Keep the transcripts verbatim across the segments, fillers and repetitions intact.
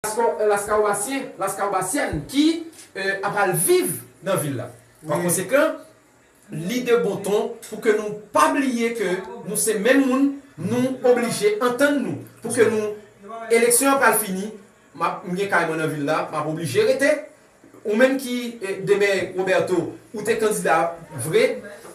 Laskawbasyen, Laskawbasyèn ki eh, apral viv nan vil la. Pa konsekan, li de bon ton pou ke nou pa bliye ke nou se menm moun, nou oblije antann nou pou ke nou, eleksyon an pral fini, m ap, m gen kay mwen nan vil la, m ap oblije rete. Ou menm ki eh, demen Roberto, ou te kandida vre,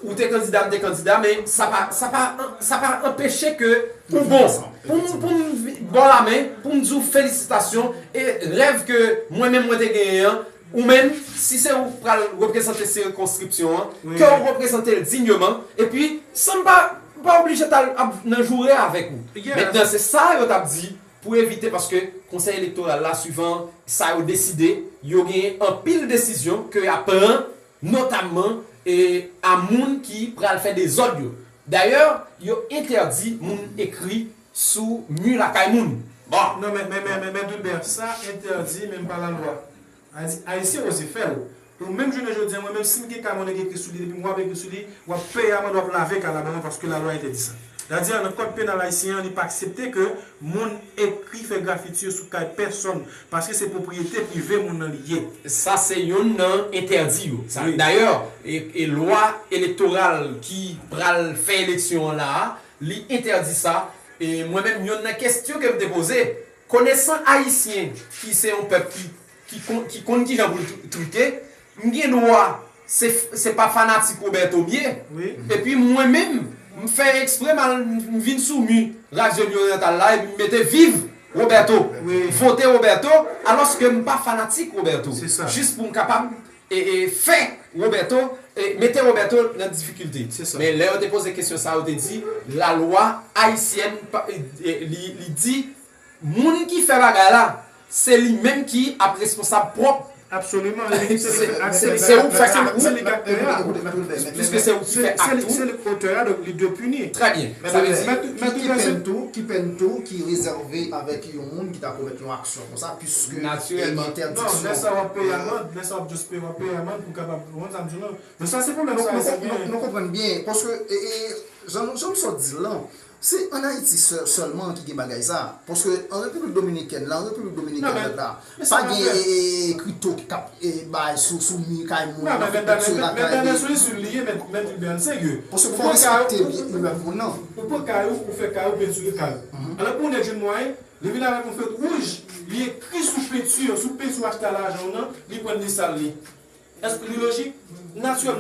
ou te kandida, m te kandida, men sa pa, sa pa, sa pa anpeche ke ou bon. Pou m, pou m vi- ba w lamen, pou m di w felisitasyon, e rèv ke mwen menm mwen te genyen an, ou menm, si se ou k pral reprezante sikonskripsyon an, ke w reprezante l digneman, epi san m pa, m pa oblije t al ap nan joure avèk ou. Mentnan, se sa yo t ap di, pou evite, paske konsèy elektoral la, swivan sa yo deside, yo gen anpil desizyon ke y ap pran, notamman eh, a moun ki pral fè dezòd yo. Dayè, yo entèdi moun ekri sou mi lakay moun. Bon. Non, men, men, men, men, men Dilbè, sa entèdi menm pa lalwa. Ayisyen oze fè l. Ou menm jounen jodi a, mwen menm si m gen kay mwen nèg ekri sou li, depi m wè w ap ekri sou li, w ap peye amand, w ap lave kay la ban mwen paske lalwa entèdi sa. Sètadi, nan kòd penal ayisyen an, li pa aksepte ke moun ekri, fè grafiti yo sou kay pèsòn, paske se pwopriyete prive moun nan li ye. Sa se youn nan entèdi yo. Sa, dayè, e, e lwa elektoral ki pral fè eleksyon an la a, li entèdi sa. E mwen menm, youn nan kesyon ke m te poze, konesan ayisyen ki se yon pèp ki ki konn, ki konn kijan pou l trike, m gen dwa se, se pa fanatik Roberto m ye. Epi mwen menm, m fè eksprè m al, m vin sou mi Radyo Lyon Oryantal la epi m mete viv Roberto, vote Roberto, alòske m pa fanatik Roberto. Jis pou m kapab e, e, fè Roberto, e, mete Roberto nan difikilte. Men lè yo te poze kesyon sa, yo te di, lalwa ayisyèn, pa- e, e, li, li di, moun ki fè bagay la, se li menm ki ap responsab pwòp. Absoliman. Se ou k fè ak ou. Piske se ou ki fè ak ou. Se li k otè a, donk li dwe pini. Trè byen. Sa vle di, ki, ki pèn tou, ki pèn tou ki rezève avèk yon moun ki ta komèt yon aksyon konsa, piske gen entèdiksyon. Non, lè sa w ap peye amann, lè sa w ap just peye, w ap peye amann pou kapab, w konn sa m di w lan. Men sa se pwoblèm sa Ayisyen genyen. Nou konprann byen, paske, e, e, jan nou, jan nou sot di l lan, se ann Ayiti sè- sèlman ki gen bagay sa. Paske an Repiblik Dominikèn, la, an Repiblik Dominikèn, la, pa gen, e, e, kripto k ap, e, bay sou, sou mi kay moun, nan fè pèt sou lakay li. Paske fò respekte byen imèb moun nan. Ou pran kay ou, ou fè kay ou, pentire kay ou. Alò pou yon nèg jwenn mwayen, li vin avèk yon fèt wouj, li ekri sou penti, sou penti w achte a lajan w nan, li pran l, li sal li. Èske li lojik? Natirèlman.